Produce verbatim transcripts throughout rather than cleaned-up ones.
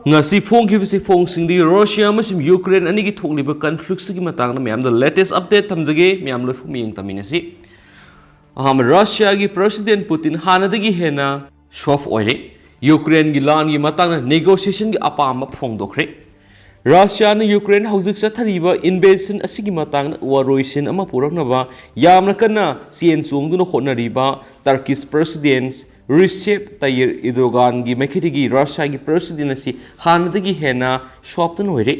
ꯉꯁꯤ ꯐꯣꯡꯈꯤꯕꯁꯤ ꯐꯣꯡꯁꯤꯡꯗꯤ ꯔꯣꯁꯤꯌꯥ ꯑꯃꯁꯨꯡ ꯌꯨꯀ꯭ꯔꯦꯟ ꯑꯅꯤꯒꯤ ꯊꯣꯛꯂꯤꯕ ꯀꯟꯐ꯭ꯂꯤꯛꯁꯤꯒꯤ ꯃꯇꯥꯡꯗ ꯃꯌꯥꯝꯗ ꯂꯦꯇꯦꯁ ꯑꯞꯗꯦꯠ ꯊꯝꯖꯒꯦ꯫ ꯃꯌꯥꯝ ꯂꯣꯏꯐꯨ ꯃꯤꯌꯦꯡ ꯇꯝꯃꯤꯟꯅꯁꯤ꯫ ꯑꯍꯥꯟꯕ, ꯔꯁꯤꯌꯥꯒꯤ ꯄ꯭ꯔꯁꯤꯗꯦꯟ ꯄꯨꯇꯤꯟ ꯍꯥꯟꯅꯗꯒꯤ ꯍꯦꯟꯅ ꯁꯣꯐ ꯑꯣꯏꯔꯦ꯫ ꯌꯨꯀ꯭ꯔꯦꯟꯒꯤ ꯂꯥꯟꯒꯤ ꯃꯇꯥꯡꯗ ꯅꯦꯒꯣꯁꯤꯌꯦꯁꯟꯒꯤ ꯑꯄꯥꯝꯕ ꯐꯣꯡꯗꯣꯛꯈ꯭ꯔꯦ꯫ ꯔꯁꯤꯌꯥꯅ ꯌꯨꯀ꯭ꯔꯦꯟ ꯍꯧꯖꯤꯛ ꯆꯠꯊꯔꯤꯕ ꯏꯟꯚꯦꯖꯟ ꯑꯁꯤꯒꯤ ꯃꯇꯥꯡꯗ ꯋꯥꯔꯣꯏꯁꯤꯟ ꯑꯃ ꯄꯨꯔꯛꯅꯕ ꯌꯥꯝꯅ ꯀꯟꯅ ꯆꯦꯟ ꯆꯣꯡꯗꯨꯅ ꯍꯣꯠꯅꯔꯤꯕ ꯇꯔꯀꯤꯁ ꯄ꯭ꯔꯁꯤꯗꯦꯟ ꯔꯤꯁꯦꯞ ꯇꯌꯤꯔ ꯏꯗꯣꯒꯥꯟꯒꯤ ꯃꯥꯏꯀꯩꯗꯒꯤ ꯔꯁꯤꯌꯥꯒꯤ ꯄ꯭ꯔꯁꯤꯗꯦꯟ ꯑꯁꯤ ꯍꯥꯟꯅꯗꯒꯤ ꯍꯦꯟꯅ ꯁꯣꯐꯇꯟ ꯑꯣꯏꯔꯦ꯫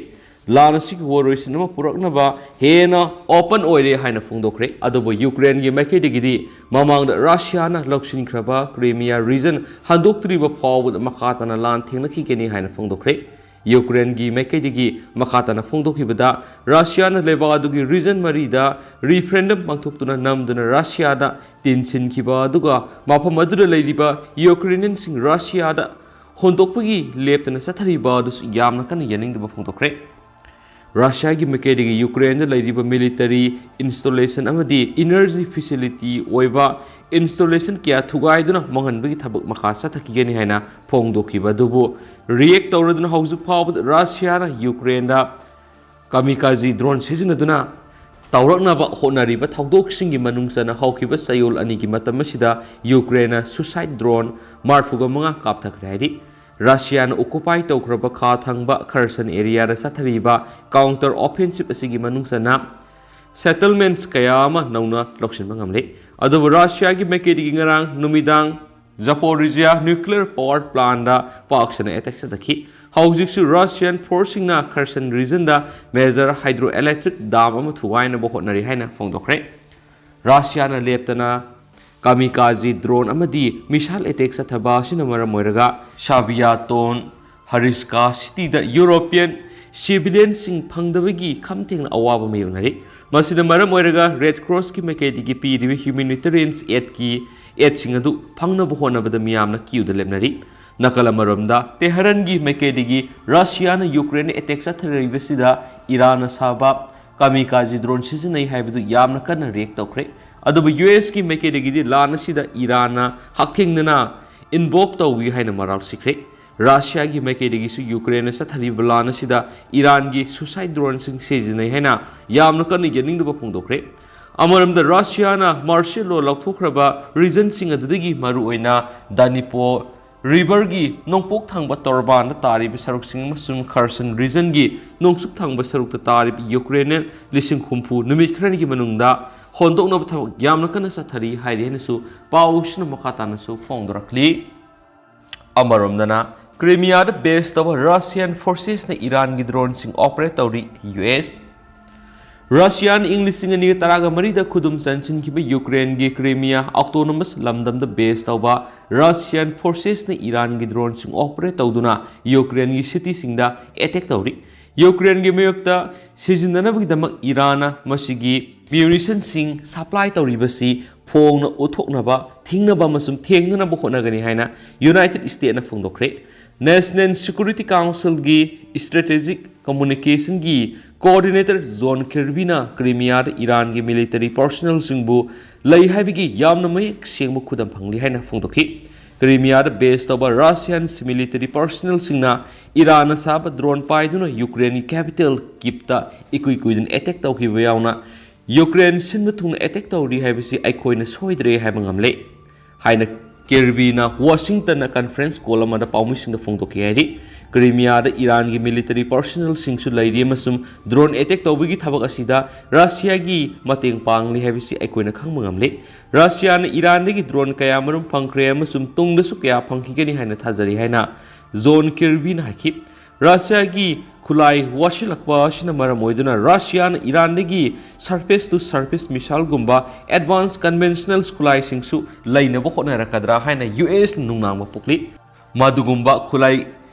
ꯂꯥꯟ ꯑꯁꯤꯒꯤ ꯋꯥꯔꯣꯏꯁꯤꯟ ꯑꯃ ꯄꯨꯔꯛꯅꯕ ꯍꯦꯟꯅ ꯑꯣꯄꯟ ꯑꯣꯏꯔꯦ ꯍꯥꯏꯅ ꯐꯣꯡꯗꯣꯛꯈ꯭ꯔꯦ꯫ ꯑꯗꯨꯕꯨ ꯌꯨꯀ꯭ꯔꯦꯟꯒꯤ ꯃꯥꯏꯀꯩꯗꯒꯤꯗꯤ ꯃꯃꯥꯡꯗ ꯔꯁꯤꯌꯥꯅ ꯂꯧꯁꯤꯟꯈ꯭ꯔꯕ ꯀ꯭ꯔꯤꯃꯤꯌꯥ ꯔꯤꯖꯟ ꯍꯟꯗꯣꯛꯇ꯭ꯔꯤꯕ ꯐꯥꯎꯕꯗ ꯃꯈꯥ ꯇꯥꯅ ꯂꯥꯟ ꯊꯦꯡꯅꯈꯤꯒꯅꯤ ꯍꯥꯏꯅ ꯐꯣꯡꯗꯣꯛꯈ꯭ꯔꯦ꯫ ꯌꯨꯀ꯭ꯔꯦꯟꯒꯤ ꯃꯥꯏꯀꯩꯗꯒꯤ ꯃꯈꯥ ꯇꯥꯅ ꯐꯣꯡꯗꯣꯛꯈꯤꯕꯗ, ꯔꯁꯤꯌꯥꯅ ꯂꯩꯕꯥꯛ ꯑꯗꯨꯒꯤ ꯔꯤꯖꯟ ꯃꯔꯤꯗ ꯔꯤꯐꯔꯦꯟꯗꯝ ꯄꯥꯡꯊꯣꯛꯇꯨꯅ ꯅꯝꯗꯨꯅ ꯔꯁꯤꯌꯥꯗ ꯇꯤꯟꯁꯤꯟꯈꯤꯕ ꯑꯗꯨꯒ ꯃꯐꯝ ꯑꯗꯨꯗ ꯂꯩꯔꯤꯕ ꯌꯨꯀ꯭ꯔꯦꯅꯤꯌꯟꯁꯤꯡ ꯔꯁꯤꯌꯥꯗ ꯍꯣꯟꯗꯣꯛꯄꯒꯤ ꯂꯦꯞꯇꯅ ꯆꯠꯊꯔꯤꯕ ꯑꯗꯨꯁꯨ ꯌꯥꯝꯅ ꯀꯟꯅ ꯌꯥꯅꯤꯡꯗꯕ ꯐꯣꯡꯗꯣꯛꯈ꯭ꯔꯦ꯫ ꯔꯁꯤꯌꯥꯒꯤ ꯃꯥꯏꯀꯩꯗꯒꯤ ꯌꯨꯀ꯭ꯔꯦꯟꯗ ꯂꯩꯔꯤꯕ ꯃꯤꯂꯤꯇꯔꯤ ꯏꯟꯁꯇꯣꯂꯦꯁꯟ ꯑꯃꯗꯤ ꯏꯅꯔꯖꯤ ꯐꯦꯁꯤꯂꯤꯇꯤ ꯑꯣꯏꯕ ꯏꯟꯁꯇꯣꯂꯦꯁꯟ ꯀꯌꯥ ꯊꯨꯒꯥꯏꯗꯨꯅ ꯃꯥꯡꯍꯟꯕꯒꯤ ꯊꯕꯛ ꯃꯈꯥ ꯆꯠꯊꯈꯤꯒꯅꯤ ꯍꯥꯏꯅ ꯐꯣꯡꯗꯣꯛꯈꯤꯕ ꯑꯗꯨꯕꯨ ꯔꯤꯌꯦꯛ ꯇꯧꯔꯗꯨꯅ ꯍꯧꯖꯤꯛ ꯐꯥꯎꯕꯗ ꯔꯁꯤꯌꯥꯅ ꯌꯨꯀ꯭ꯔꯦꯟꯗ ꯀꯥꯃꯤꯀꯥꯖꯤ ꯗ꯭ꯔꯣꯟ ꯁꯤꯖꯤꯟꯅꯗꯨꯅ ꯇꯧꯔꯛꯅꯕ ꯍꯣꯠꯅꯔꯤꯕ ꯊꯧꯗꯣꯛꯁꯤꯡꯒꯤ ꯃꯅꯨꯡ ꯆꯟꯅ ꯍꯧꯈꯤꯕ ꯆꯌꯣꯜ ꯑꯅꯤꯒꯤ ꯃꯇꯝ ꯑꯁꯤꯗ ꯌꯨꯀ꯭ꯔꯦꯟꯅ ꯁꯨꯁꯥꯏꯠ ꯗ꯭ꯔꯣꯟ ꯃꯔꯤꯐꯨꯒ ꯃꯉꯥ ꯀꯥꯞꯊꯈ꯭ꯔꯦ ꯍꯥꯏꯔꯤ꯫ ꯔꯁꯤꯌꯥꯅ ꯑꯣꯀꯨꯄꯥꯏ ꯇꯧꯈ꯭ꯔꯕ ꯈꯥ ꯊꯪꯕ ꯈꯔꯁꯟ ꯑꯦꯔꯤꯌꯥꯗ ꯆꯠꯊꯔꯤꯕ ꯀꯥꯎꯟꯇꯔ ꯑꯣꯐꯦꯟꯁꯤꯞ ꯑꯁꯤꯒꯤ ꯃꯅꯨꯡ ꯆꯟꯅ ꯁꯦꯇꯜꯃꯦꯟꯠꯁ ꯀꯌꯥ ꯑꯃ ꯅꯧꯅ ꯂꯧꯁꯤꯟꯕ ꯉꯝꯂꯦ꯫ ꯑꯗꯨꯕꯨ ꯔꯁꯤꯌꯥꯒꯤ ꯃꯥꯏꯀꯩꯗꯒꯤ ꯉꯔꯥꯡ ꯅꯨꯃꯤꯗꯥꯡ ꯖꯄꯣꯔꯤꯖꯤꯌꯥ ꯅ꯭ꯌꯨꯀ꯭ꯂꯤꯌꯔ ꯄꯥꯋꯔ ꯄ꯭ꯂꯥꯟꯗ ꯄꯥꯛ ꯁꯟꯅ ꯑꯦꯇꯦꯛ ꯆꯠꯊꯈꯤ꯫ ꯍꯧꯖꯤꯛꯁꯨ ꯔꯁꯤꯌꯥꯟ ꯐꯣꯔꯁꯁꯤꯡꯅ ꯈꯔꯁꯟ ꯔꯤꯖꯟꯗ ꯃꯦꯖꯔ ꯍꯥꯏꯗ꯭ꯔꯣ ꯏꯂꯦꯛꯇ꯭ꯔꯤꯛ ꯗꯥꯝ ꯑꯃ ꯊꯨꯒꯥꯏꯅꯕ ꯍꯣꯠꯅꯔꯤ ꯍꯥꯏꯅ ꯐꯣꯡꯗꯣꯛꯈ꯭ꯔꯦ꯫ ꯔꯁꯤꯌꯥꯅ ꯂꯦꯞꯇꯅ ꯀꯥꯃꯤꯀꯥꯖꯤ ꯗ꯭ꯔꯣꯟ ꯑꯃꯗꯤ ꯃꯤꯁꯥꯏꯜ ꯑꯦꯇꯦꯛ ꯆꯠꯊꯕ ꯑꯁꯤꯅ ꯃꯔꯝ ꯑꯣꯏꯔꯒ ꯁꯥꯕꯤꯌꯥꯇꯣꯟ ꯍꯔꯤꯁꯀꯥ ꯁꯤꯇꯤꯗ ꯌꯨꯔꯣꯄꯤꯌꯟ ꯁꯤꯚꯤꯂꯤꯌꯟꯁꯤꯡ ꯐꯪꯗꯕꯒꯤ ꯈꯝ ꯊꯦꯡꯅ ꯑꯋꯥꯕ ꯃꯥꯌꯣꯛꯅꯔꯤ꯫ ꯃꯁꯤꯅ ꯃꯔꯝ ꯑꯣꯏꯔꯒ ꯔꯦꯗ ꯀ꯭ꯔꯣꯁꯀꯤ ꯃꯥꯏꯀꯩꯗꯒꯤ ꯄꯤꯔꯤꯕ ꯍ꯭ꯌꯨꯃꯦꯅꯤꯇꯦꯔꯤꯌꯟꯁ ꯑꯦꯗꯀꯤ ꯑꯦꯗꯁꯤꯡ ꯑꯗꯨ ꯐꯪꯅꯕ ꯍꯣꯠꯅꯕꯗ ꯃꯤꯌꯥꯝꯅ ꯀ꯭ꯌꯨꯗ ꯂꯦꯞꯅꯔꯤ꯫ ꯅꯥꯀꯜ ꯑꯃꯔꯣꯝꯗ, ꯇꯦꯍꯔꯟꯒꯤ ꯃꯥꯏꯀꯩꯗꯒꯤ ꯔꯁꯤꯌꯥꯅ ꯌꯨꯀ꯭ꯔꯦꯟꯗ ꯑꯦꯇꯦꯛ ꯆꯠꯊꯔꯤꯕꯁꯤꯗ ꯏꯔꯥꯟꯅ ꯁꯥꯕ ꯀꯥꯃꯤꯀꯥꯖꯤ ꯗ꯭ꯔꯣꯟ ꯁꯤꯖꯤꯟꯅꯩ ꯍꯥꯏꯕꯗꯨ ꯌꯥꯝꯅ ꯀꯟꯅ ꯔꯤꯌꯦꯛ ꯇꯧꯈ꯭ꯔꯦ꯫ ꯑꯗꯨꯕꯨ ꯌꯨ ꯑꯦꯁꯀꯤ ꯃꯥꯏꯀꯩꯗꯒꯤꯗꯤ ꯂꯥꯟ ꯑꯁꯤꯗ ꯏꯔꯥꯟꯅ ꯍꯛꯊꯦꯡꯅꯅ ꯏꯟꯚꯣꯜꯚ ꯇꯧꯏ ꯍꯥꯏꯅ ꯃꯔꯥꯜ ꯁꯤꯈ꯭ꯔꯦ꯫ ꯔꯁꯤꯌꯥꯒꯤ ꯃꯥꯏꯀꯩꯗꯒꯤꯁꯨ ꯌꯨꯀ꯭ꯔꯦꯟꯅ ꯆꯠꯊꯔꯤꯕ ꯂꯥꯟ ꯑꯁꯤꯗ ꯏꯔꯥꯟꯒꯤ suicide droneꯁꯤꯡ ꯁꯤꯖꯤꯟꯅꯩ ꯍꯥꯏꯅ ꯌꯥꯝꯅ ꯀꯟꯅ ꯌꯦꯡꯅꯤꯡꯗꯕ ꯐꯣꯡꯗꯣꯛꯈ꯭ꯔꯦ꯫ ꯑꯃꯔꯣꯝꯗ ꯔꯁꯤꯌꯥꯅ martial law ꯂꯥꯎꯊꯣꯛꯈ꯭ꯔꯕ regionꯁꯤꯡ ꯑꯗꯨꯗꯒꯤ ꯃꯔꯨꯑꯣꯏꯅ ꯗꯅꯤꯄꯣ riverꯒꯤ ꯅꯣꯡꯄꯣꯛ ꯊꯪꯕ ꯇꯣꯔꯕꯥꯟꯗ ꯇꯥꯔꯤꯕ ꯁꯔꯨꯛꯁꯤꯡ ꯑꯃꯁꯨꯡ Kherson regionꯒꯤ ꯅꯣꯡꯆꯨꯞ ꯊꯪꯕ ꯁꯔꯨꯛꯇ ꯇꯥꯔꯤꯕ ꯌꯨꯀ꯭ꯔꯦꯟꯅ ꯂꯤꯁꯤꯡ ꯍꯨꯝꯐꯨ ꯅꯨꯃꯤꯠ ꯈꯔꯅꯤꯒꯤ ꯃꯅꯨꯡꯗ ꯍꯣꯟꯗꯣꯛꯅꯕ ꯊꯕꯛ ꯌꯥꯝꯅ ꯀꯟꯅ ꯆꯠꯊꯔꯤ ꯍꯥꯏꯔꯤ ꯍꯥꯏꯅꯁꯨ ꯄꯥꯎꯁꯤꯅ ꯃꯈꯥ ꯇꯥꯅꯁꯨ ꯐꯣꯡꯗꯣꯔꯛꯂꯤ꯫ ꯑꯃꯔꯣꯝꯗꯅ, ꯀ꯭ꯔꯤꯃꯤꯌꯥꯗ base ꯇꯧꯕ Russian forcesꯅ ꯏꯔꯥꯟꯒꯤ droneꯁꯤꯡ operate ꯇꯧꯔꯤ, ꯌꯨ ꯑꯦꯁ꯫ ꯔꯁꯤꯌꯥꯅ ꯏꯪ ꯂꯤꯁꯤꯡ ꯑꯅꯤꯒ ꯇꯔꯥꯒ ꯃꯔꯤꯗ ꯈꯨꯗꯨꯝ ꯆꯟꯁꯤꯟꯈꯤꯕ ꯌꯨꯀ꯭ꯔꯦꯟꯒꯤ ꯀ꯭ꯔꯤꯃꯤꯌꯥ autonomous ꯂꯝꯗꯝꯗ base ꯇꯧꯕ Russian forcesꯅ ꯏꯔꯥꯟꯒꯤ droneꯁꯤꯡ operate ꯇꯧꯗꯨꯅ ꯌꯨꯀ꯭ꯔꯦꯟꯒꯤ cityꯁꯤꯡꯗ attack ꯇꯧꯔꯤ꯫ ꯌꯨꯀ꯭ꯔꯦꯟꯒꯤ ꯃꯥꯌꯣꯛꯇ ꯁꯤꯖꯤꯟꯅꯅꯕꯒꯤꯗꯃꯛ ꯏꯔꯥꯟꯅ ꯃꯁꯤꯒꯤ munitionꯁꯤꯡ supply ꯇꯧꯔꯤꯕꯁꯤ ꯐꯣꯡꯅ ꯎꯠꯊꯣꯛꯅꯕ, ꯊꯤꯡꯅꯕ ꯑꯃꯁꯨꯡ ꯊꯦꯡꯅꯅꯕ ꯍꯣꯠꯅꯒꯅꯤ ꯍꯥꯏꯅ United Statesꯅ ꯐꯣꯡꯗꯣꯛꯈ꯭ꯔꯦ꯫ National Security Councilꯒꯤ strategic communicationꯒꯤ coordinator John Kirbyꯅ ꯀ꯭ꯔꯤꯃꯤꯌꯥꯗ ꯏꯔꯥꯟꯒꯤ military personnelꯁꯤꯡꯕꯨ ꯂꯩ ꯍꯥꯏꯕꯒꯤ ꯌꯥꯝꯅ ꯃꯌꯦꯛ ꯁꯦꯡꯕ ꯈꯨꯗꯝ ꯐꯪꯂꯤ ꯍꯥꯏꯅ ꯐꯣꯡꯗꯣꯛꯈꯤ꯫ ꯀ꯭ꯔꯤꯃꯤꯌꯥꯗ base ꯇꯧꯕ Russian military personnelꯁꯤꯡꯅ ꯏꯔꯥꯟꯅ ꯁꯥꯕ drone ꯄꯥꯏꯗꯨꯅ ꯌꯨꯀ꯭ꯔꯦꯟꯒꯤ capital Kyivꯇ ꯏꯀꯨꯏ ꯀꯨꯏꯗꯅ attack ꯇꯧꯈꯤꯕ ꯌꯥꯎꯅ ꯌꯨꯀ꯭ꯔꯦꯟ ꯁꯤꯟꯕ ꯊꯨꯡꯅ attack ꯇꯧꯔꯤ ꯍꯥꯏꯕꯁꯤ ꯑꯩꯈꯣꯏꯅ ꯁꯣꯏꯗ꯭ꯔꯦ ꯍꯥꯏꯕ ꯉꯝꯂꯦ ꯍꯥꯏꯅ ꯀꯤꯔꯕꯤꯅ ꯋꯥꯁꯤꯡꯇꯟꯗ conference call ꯑꯃꯗ ꯄꯥꯎꯃꯤꯁꯤꯡꯗ ꯐꯣꯡꯗꯣꯛꯈꯤ ꯍꯥꯏꯔꯤ꯫ ꯀ꯭ꯔꯤꯃꯤꯌꯥꯗ ꯏꯔꯥꯟꯒꯤ military personnelꯁꯤꯡꯁꯨ ꯂꯩꯔꯤ ꯑꯃꯁꯨꯡ drone attack ꯇꯧꯕꯒꯤ ꯊꯕꯛ ꯑꯁꯤꯗ ꯔꯁꯤꯌꯥꯒꯤ ꯃꯇꯦꯡ ꯄꯥꯡꯂꯤ ꯍꯥꯏꯕꯁꯤ ꯑꯩꯈꯣꯏꯅ ꯈꯪꯕ ꯉꯝꯂꯦ꯫ ꯔꯁꯤꯌꯥꯅ ꯏꯔꯥꯟꯗꯒꯤ drone ꯀꯌꯥ ꯃꯔꯨꯝ ꯐꯪꯈ꯭ꯔꯦ ꯑꯃꯁꯨꯡ ꯇꯨꯡꯗꯁꯨ ꯀꯌꯥ ꯐꯪꯈꯤꯒꯅꯤ ꯍꯥꯏꯅ ꯊꯥꯖꯔꯤ ꯍꯥꯏꯅ ꯖꯣꯟ ꯀꯤꯔꯕꯤꯅ ꯍꯥꯏꯈꯤ꯫ ꯔꯁꯤꯌꯥꯒꯤ ꯈꯨꯠꯂꯥꯏ ꯋꯥꯁꯤꯜꯂꯛꯄ ꯑꯁꯤꯅ ꯃꯔꯝ ꯑꯣꯏꯗꯨꯅ ꯔꯁꯤꯌꯥꯅ ꯏꯔꯥꯟꯗꯒꯤ surface to surface missileꯒꯨꯝꯕ advanced conventional ꯈꯨꯠꯂꯥꯏꯁꯤꯡꯁꯨ ꯂꯩꯅꯕ ꯍꯣꯠꯅꯔꯛꯀꯗ꯭ꯔꯥ ꯍꯥꯏꯅ ꯌꯨ ꯑꯦꯁꯅ ꯅꯨꯡꯅꯥꯡꯕ ꯄꯣꯛꯂꯤ꯫ ꯃꯗꯨꯒꯨꯝꯕ ꯈꯨꯠꯂꯥꯏ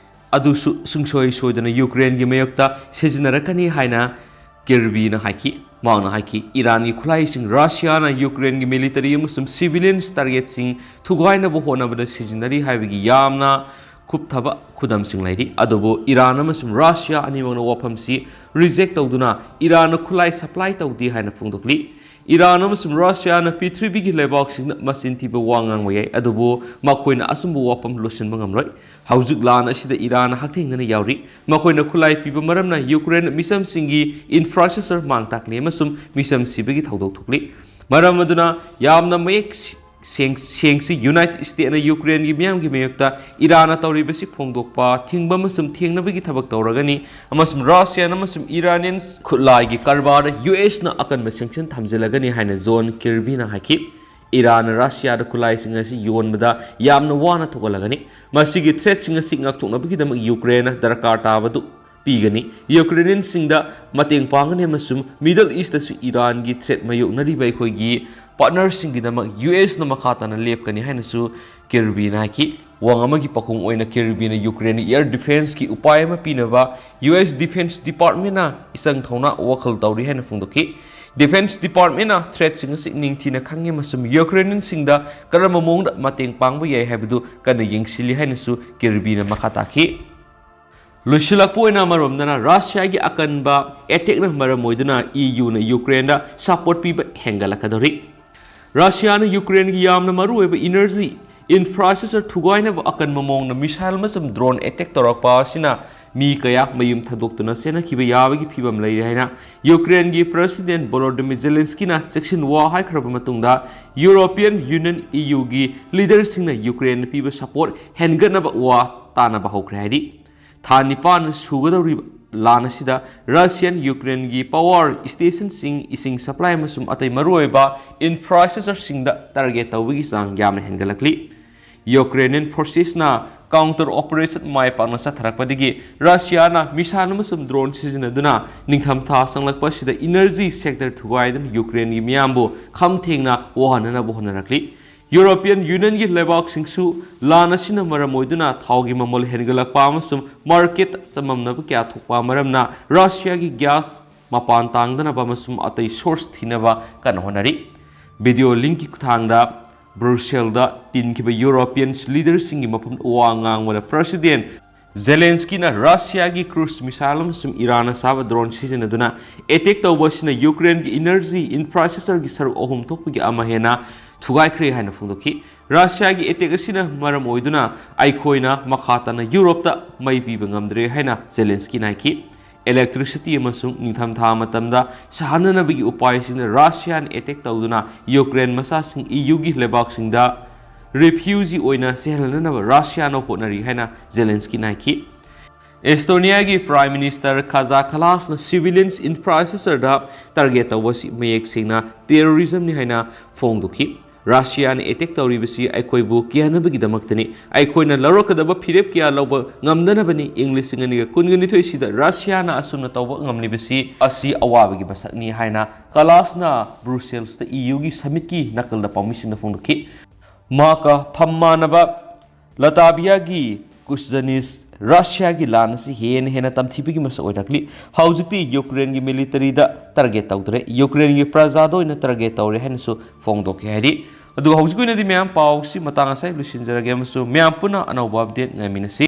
ꯑꯗꯨꯁꯨ ꯁꯨꯡꯁꯣꯏ ꯁꯣꯏꯗꯅ ꯌꯨꯀ꯭ꯔꯦꯟꯒꯤ ꯃꯥꯌꯣꯛꯇ ꯁꯤꯖꯤꯟꯅꯔꯛꯀꯅꯤ ꯍꯥꯏꯅ ꯀꯤꯔꯕꯤꯅ ꯍꯥꯏꯈꯤ꯫ ꯃꯍꯥꯛꯅ ꯍꯥꯏꯈꯤ, ꯏꯔꯥꯟꯒꯤ ꯈꯨꯠꯂꯥꯏꯁꯤꯡ ꯔꯁꯤꯌꯥꯅ ꯌꯨꯀ꯭ꯔꯦꯟꯒꯤ military ꯑꯃꯁꯨꯡ civilians targetꯁꯤꯡ ꯊꯨꯒꯥꯏꯅꯕ ꯍꯣꯠꯅꯕꯗ ꯁꯤꯖꯤꯟꯅꯔꯤ ꯍꯥꯏꯕꯒꯤ ꯌꯥꯝꯅ ꯀꯨꯞꯊꯕ ꯈꯨꯗꯝꯁꯤꯡ ꯂꯩꯔꯤ꯫ ꯑꯗꯨꯕꯨ ꯏꯔꯥꯟ ꯑꯃꯁꯨꯡ ꯔꯁꯤꯌꯥ ꯑꯅꯤꯃꯛꯅ ꯋꯥꯐꯝꯁꯤ reject ꯇꯧꯗꯨꯅ ꯏꯔꯥꯟꯅ ꯈꯨꯠꯂꯥꯏ supply ꯇꯧꯗꯦ ꯍꯥꯏꯅ ꯐꯣꯡꯗꯣꯛꯂꯤ꯫ ꯏꯔꯥꯟ ꯑꯃꯁꯨꯡ ꯔꯁꯤꯌꯥꯅ ꯄ꯭ꯔꯤꯊꯤꯕꯤꯒꯤ ꯂꯩꯕꯥꯛꯁꯤꯡꯗ ꯃꯆꯤꯟ ꯊꯤꯕ ꯋꯥ ꯉꯥꯡꯕ ꯌꯥꯏ, ꯑꯗꯨꯕꯨ ꯃꯈꯣꯏꯅ ꯑꯆꯨꯝꯕ ꯋꯥꯐꯝ ꯂꯣꯠꯁꯤꯟꯕ ꯉꯝꯂꯣꯏ꯫ ꯍꯧꯖꯤꯛ ꯂꯥꯟ ꯑꯁꯤꯗ ꯏꯔꯥꯟ ꯍꯛꯊꯦꯡꯅꯅ ꯌꯥꯎꯔꯤ꯫ ꯃꯈꯣꯏꯅ ꯈꯨꯠꯂꯥꯏ ꯄꯤꯕ ꯃꯔꯝꯅ ꯌꯨꯀ꯭ꯔꯦꯟ ꯃꯤꯆꯝꯁꯤꯡꯒꯤ infrastructure ꯃꯥꯡ ꯇꯥꯛꯂꯤ ꯑꯃꯁꯨꯡ ꯃꯤꯆꯝ ꯁꯤꯕꯒꯤ ꯊꯧꯗꯣꯛ ꯊꯣꯛꯂꯤ꯫ ꯃꯔꯝ ꯑꯗꯨꯅ ꯌꯥꯝꯅ ꯃꯌꯦꯛ ꯁꯦꯡ-, ꯁꯦꯡꯁꯤ, ꯌꯨꯅꯥꯏꯇꯦꯗ ꯁ꯭ꯇꯦꯠꯅ ꯌꯨꯀ꯭ꯔꯦꯟꯒꯤ ꯃꯤꯌꯥꯝꯒꯤ ꯃꯥꯌꯣꯛꯇ ꯏꯔꯥꯟꯅ ꯇꯧꯔꯤꯕꯁꯤ ꯐꯣꯡꯗꯣꯛꯄ ꯊꯤꯡꯕ ꯑꯃꯁꯨꯡ ꯊꯦꯡꯅꯕꯒꯤ ꯊꯕꯛ ꯇꯧꯔꯒꯅꯤ, ꯑꯃꯁꯨꯡ ꯔꯥꯁꯤꯌꯥꯟ ꯑꯃꯁꯨꯡ ꯏꯔꯥꯅꯤꯌꯟ ꯈꯨꯠꯂꯥꯏꯒꯤ ꯀꯔꯕꯥꯔꯗ ꯌꯨ ꯑꯦꯁꯅ ꯑꯀꯟꯕ sanction ꯊꯝꯖꯤꯜꯂꯒꯅꯤ ꯍꯥꯏꯅ ꯖꯣꯟ ꯀꯤꯔꯕꯤꯅ ꯍꯥꯏꯈꯤ꯫ ꯏꯔꯥꯟꯅ ꯔꯥꯁꯤꯌꯥꯗ ꯈꯨꯠꯂꯥꯏꯁꯤꯡ ꯑꯁꯤ ꯌꯣꯟꯕꯗ ꯌꯥꯝꯅ ꯋꯥꯅ ꯊꯣꯛꯍꯜꯂꯒꯅꯤ꯫ ꯃꯁꯤꯒꯤ threatꯁꯤꯡ ꯑꯁꯤ ꯉꯥꯛꯊꯣꯛꯅꯕꯒꯤꯗꯃꯛ ꯌꯨꯀ꯭ꯔꯦꯟꯅ ꯗꯔꯀꯥꯔ ꯇꯥꯕꯗꯨ ꯄꯤꯒꯅꯤ꯫ ꯌꯨꯀ꯭ꯔꯦꯅꯤꯌꯟꯁꯤꯡꯗ ꯃꯇꯦꯡ ꯄꯥꯡꯒꯅꯤ ꯑꯃꯁꯨꯡ Middle Eastꯇꯁꯨ ꯏꯔꯥꯟꯒꯤ threat ꯃꯥꯌꯣꯛꯅꯔꯤꯕ ꯑꯩꯈꯣꯏꯒꯤ partnerꯁꯤꯡꯒꯤꯗꯃꯛ ꯌꯨ ꯑꯦꯁꯅ ꯃꯈꯥ ꯇꯥꯅ ꯂꯦꯞꯀꯅꯤ ꯍꯥꯏꯅꯁꯨ ꯀꯤꯔꯕꯤꯅ ꯍꯥꯏꯈꯤ꯫ ꯋꯥ ꯑꯃꯒꯤ ꯄꯥꯎꯈꯨꯝ ꯑꯣꯏꯅ ꯀꯤꯔꯕꯤꯅ ꯌꯨꯀ꯭ꯔꯦꯟꯅ air defenceꯀꯤ ꯎꯄꯥꯏ ꯑꯃ ꯄꯤꯅꯕ ꯌꯨ ꯑꯦꯁ Defence Departmentꯅ ꯏꯆꯪ ꯊꯧꯅ ꯋꯥꯈꯜ ꯇꯧꯔꯤ ꯍꯥꯏꯅ ꯐꯣꯡꯗꯣꯛꯈꯤ꯫ Defence Departmentꯅ threatꯁꯤꯡ ꯑꯁꯤ ꯅꯤꯡꯊꯤꯅ ꯈꯪꯉꯤ ꯑꯃꯁꯨꯡ ꯌꯨꯀ꯭ꯔꯦꯅꯤꯌꯟꯁꯤꯡꯗ ꯀꯔꯝꯕ ꯃꯑꯣꯡꯗ ꯃꯇꯦꯡ ꯄꯥꯡꯕ ꯌꯥꯏ ꯍꯥꯏꯕꯗꯨ ꯀꯟꯅ ꯌꯦꯡꯁꯤꯜꯂꯤ ꯍꯥꯏꯅꯁꯨ ꯀꯤꯔꯕꯤꯅ ꯃꯈꯥ ꯇꯥꯈꯤ꯫ ꯂꯣꯏꯁꯤꯜꯂꯛꯄ ꯑꯣꯏꯅ ꯑꯃꯔꯣꯝꯗꯅ ꯔꯥꯁꯤꯌꯥꯒꯤ ꯑꯀꯟꯕ attackꯅ ꯃꯔꯝ ꯑꯣꯏꯗꯨꯅ ꯏ ꯌꯨꯅ ꯌꯨꯀ꯭ꯔꯦꯟꯗ support ꯄꯤꯕ ꯍꯦꯟꯒꯠꯂꯛꯀꯗꯧꯔꯤ꯫ ꯔꯥꯁꯤꯌꯥꯅ ꯌꯨꯀ꯭ꯔꯦꯟꯒꯤ ꯌꯥꯝꯅ ꯃꯔꯨꯑꯣꯏꯕ energy infrastructure ꯊꯨꯒꯥꯏꯅꯕ ꯑꯀꯟꯕ ꯃꯑꯣꯡꯗ missile ꯑꯃꯁꯨꯡ drone attack ꯇꯧꯔꯛꯄ ꯑꯁꯤꯅ ꯃꯤ ꯀꯌꯥ ꯃꯌꯨꯝ ꯊꯥꯗꯣꯛꯇꯨꯅ ꯆꯦꯟꯅꯈꯤꯕ ꯌꯥꯕꯒꯤ ꯐꯤꯕꯝ ꯂꯩꯔꯦ ꯍꯥꯏꯅ ꯌꯨꯀ꯭ꯔꯦꯟꯒꯤ President Volodymyr Zelenskyꯅ ꯆꯦꯛꯁꯤꯟ ꯋꯥ ꯍꯥꯏꯈ꯭ꯔꯕ ꯃꯇꯨꯡꯗ European Union E Uꯒꯤ leaderꯁꯤꯡꯅ ꯌꯨꯀ꯭ꯔꯦꯟꯗ ꯄꯤꯕ support ꯍꯦꯟꯒꯠꯅꯕ ꯋꯥ ꯇꯥꯅꯕ ꯍꯧꯈ꯭ꯔꯦ ꯍꯥꯏꯔꯤ꯫ ꯊꯥ ꯅꯤꯄꯥꯟ ꯁꯨꯒꯗꯧꯔꯤꯕ ꯂꯥꯟ ꯑꯁꯤꯗ ꯔꯥꯁꯤꯌꯥꯟ ꯌꯨꯀ꯭ꯔꯦꯟꯒꯤ power stationꯁꯤꯡ, ꯏꯁꯤꯡ supply ꯑꯃꯁꯨꯡ ꯑꯇꯩ ꯃꯔꯨꯑꯣꯏꯕ infrastructureꯁꯤꯡꯗ target ꯇꯧꯕꯒꯤ ꯆꯥꯡ ꯌꯥꯝꯅ ꯍꯦꯟꯒꯠꯂꯛꯂꯤ꯫ Ukrainian forcesꯅ counter operation ꯃꯥꯏ ꯄꯥꯛꯅ ꯆꯠꯊꯔꯛꯄꯗꯒꯤ ꯔꯥꯁꯤꯌꯥꯅ missile ꯑꯃꯁꯨꯡ drone ꯁꯤꯖꯤꯟꯅꯗꯨꯅ ꯅꯤꯡꯊꯝꯊꯥ ꯆꯪꯂꯛꯄ ꯑꯁꯤꯗ energy sector ꯊꯨꯒꯥꯏꯗꯨꯅ ꯌꯨꯀ꯭ꯔꯦꯟꯒꯤ ꯃꯤꯌꯥꯝꯕꯨ ꯈꯝ ꯊꯦꯡꯅ ꯋꯥꯍꯟꯅꯅꯕ ꯍꯣꯠꯅꯔꯛꯂꯤ꯫ European Unionꯒꯤ ꯂꯩꯕꯥꯛꯁꯤꯡꯁꯨ ꯂꯥꯟ ꯑꯁꯤꯅ ꯃꯔꯝ ꯑꯣꯏꯗꯨꯅ ꯊꯥꯎꯒꯤ ꯃꯃꯜ ꯍꯦꯟꯒꯠꯂꯛꯄ ꯑꯃꯁꯨꯡ market ꯆꯃꯝꯅꯕ ꯀꯌꯥ ꯊꯣꯛꯄ ꯃꯔꯝꯅ ꯔꯥꯁꯤꯌꯥꯒꯤ gas ꯃꯄꯥꯟ ꯇꯥꯡꯗꯅꯕ ꯑꯃꯁꯨꯡ ꯑꯇꯩ source ꯊꯤꯅꯕ ꯀꯟꯅ ꯍꯣꯠꯅꯔꯤ꯫ Video linkꯀꯤ ꯈꯨꯠꯊꯥꯡꯗ Brusselꯗ ꯇꯤꯟꯈꯤꯕ European leaderꯁꯤꯡꯒꯤ ꯃꯐꯝꯗ ꯋꯥ ꯉꯥꯡꯕꯗ President Zelenskyꯅ ꯔꯥꯁꯤꯌꯥꯒꯤ cruise missile ꯑꯃꯁꯨꯡ ꯏꯔꯥꯟꯅ ꯁꯥꯕ drone ꯁꯤꯖꯤꯟꯅꯗꯨꯅ attack ꯇꯧꯕ ꯑꯁꯤꯅ ꯌꯨꯀ꯭ꯔꯦꯟꯒꯤ energy infrastructureꯒꯤ ꯁꯔꯨꯛ ꯑꯍꯨꯝ ꯊꯣꯛꯄꯒꯤ ꯑꯃ ꯍꯦꯟꯅ ꯊꯨꯒꯥꯏꯈ꯭ꯔꯦ ꯍꯥꯏꯅ ꯐꯣꯡꯗꯣꯛꯈꯤ꯫ ꯔꯁꯤꯌꯥꯒꯤ ꯑꯦꯇꯦꯛ ꯑꯁꯤꯅ ꯃꯔꯝ ꯑꯣꯏꯗꯨꯅ ꯑꯩꯈꯣꯏꯅ ꯃꯈꯥ ꯇꯥꯅ ꯌꯨꯔꯣꯞꯇ ꯃꯩ ꯄꯤꯕ ꯉꯝꯗ꯭ꯔꯦ ꯍꯥꯏꯅ ꯖꯦꯂꯦꯟꯁꯀꯤꯅ ꯍꯥꯏꯈꯤ꯫ ꯏꯂꯦꯛꯇ꯭ꯔꯤꯁꯤꯇꯤ ꯑꯃꯁꯨꯡ ꯅꯤꯡꯊꯝꯊꯥ ꯃꯇꯝꯗ ꯁꯥꯍꯟꯅꯅꯕꯒꯤ ꯎꯄꯥꯏꯁꯤꯡꯗ ꯔꯁꯤꯌꯥꯅ ꯑꯦꯇꯦꯛ ꯇꯧꯗꯨꯅ ꯌꯨꯀ꯭ꯔꯦꯟ ꯃꯆꯥꯁꯤꯡ ꯏ ꯌꯨꯒꯤ ꯂꯩꯕꯥꯛꯁꯤꯡꯗ ꯔꯤꯐ꯭ꯌꯨꯖꯤ ꯑꯣꯏꯅ ꯆꯦꯜꯍꯟꯅꯅꯕ ꯔꯁꯤꯌꯥꯅ ꯍꯣꯠꯅꯔꯤ ꯍꯥꯏꯅ ꯖꯦꯂꯦꯟꯁꯀꯤꯅ ꯍꯥꯏꯈꯤ꯫ ꯑꯦꯁꯇꯣꯅꯤꯌꯥꯒꯤ ꯄ꯭ꯔꯥꯏꯝ ꯃꯤꯅꯤꯁꯇꯔ ꯀꯥꯖꯥ ꯀꯂꯥꯁꯅ ꯁꯤꯚꯤꯂꯤꯌꯟꯁ ꯏꯟꯐ꯭ꯔꯥꯁ꯭ꯇ꯭ꯔꯛꯆꯔꯗ ꯇꯥꯔꯒꯦꯠ ꯇꯧꯕꯁꯤ ꯃꯌꯦꯛ ꯁꯦꯡꯅ ꯇꯦꯔꯣꯔꯤꯖꯝꯅꯤ ꯍꯥꯏꯅ ꯐꯣꯡꯗꯣꯛꯈꯤ꯫ ꯔꯁꯤꯌꯥꯅ ꯑꯦꯇꯦꯛ ꯇꯧꯔꯤꯕꯁꯤ ꯑꯩꯈꯣꯏꯕꯨ ꯀꯤꯍꯟꯅꯕꯒꯤꯗꯃꯛꯇꯅꯤ꯫ ꯑꯩꯈꯣꯏꯅ ꯂꯧꯔꯛꯀꯗꯕ ꯐꯤꯔꯦꯞ ꯀꯌꯥ ꯂꯧꯕ ꯉꯝꯗꯅꯕꯅꯤ꯫ ꯏꯪ ꯂꯤꯁꯤꯡ ꯑꯅꯤꯒ ꯀꯨꯟꯒ ꯅꯤꯊꯣꯏꯁꯤꯗ ꯔꯁꯤꯌꯥꯅ ꯑꯁꯨꯝꯅ ꯇꯧꯕ ꯉꯝꯂꯤꯕꯁꯤ ꯑꯁꯤ ꯑꯋꯥꯕꯒꯤ ꯃꯁꯛꯅꯤ ꯍꯥꯏꯅ ꯀꯂꯥꯁꯅ ꯕ꯭ꯔꯨꯁꯦꯜꯁꯇ ꯏ ꯌꯨꯒꯤ ꯁꯃꯤꯠꯀꯤ ꯅꯥꯀꯜꯗ ꯄꯥꯎꯃꯤꯁꯤꯡꯗ ꯐꯣꯡꯗꯣꯛꯈꯤ꯫ ꯃꯍꯥꯛꯀ ꯐꯝ ꯃꯥꯟꯅꯕ ꯂꯇꯥꯕꯤꯌꯥꯒꯤ ꯀꯨꯁꯖꯅꯤꯁ ꯔꯁꯤꯌꯥꯒꯤ ꯂꯥꯟ ꯑꯁꯤ ꯍꯦꯟꯅ ꯍꯦꯟꯅ ꯇꯝꯊꯤꯕꯒꯤ ꯃꯁꯛ ꯑꯣꯏꯔꯛꯂꯤ꯫ ꯍꯧꯖꯤꯛꯇꯤ ꯌꯨꯀ꯭ꯔꯦꯟꯒꯤ ꯃꯤꯂꯤꯇꯔꯤꯗ ꯇꯥꯔꯒꯦꯠ ꯇꯧꯗ꯭ꯔꯦ, ꯌꯨꯀ꯭ꯔꯦꯟꯒꯤ ꯄ꯭ꯔꯖꯥꯗ ꯑꯣꯏꯅ ꯇꯥꯔꯒꯦꯠ ꯇꯧꯔꯦ ꯍꯥꯏꯅꯁꯨ ꯐꯣꯡꯗꯣꯛꯈꯤ ꯍꯥꯏꯔꯤ꯫ ꯑꯗꯨꯒ ꯍꯧꯖꯤꯛꯀꯤ ꯑꯣꯏꯅꯗꯤ ꯃꯌꯥꯝ ꯄꯥꯎꯁꯤ ꯃꯇꯥꯡ ꯑꯁꯤꯗ ꯂꯣꯏꯁꯤꯟꯖꯔꯒꯦ ꯑꯃꯁꯨꯡ ꯃꯌꯥꯝ ꯄꯨꯟꯅ ꯑꯅꯧꯕ ꯑꯞꯗꯦꯠ ꯉꯥꯏꯃꯤꯟꯅꯁꯤ꯫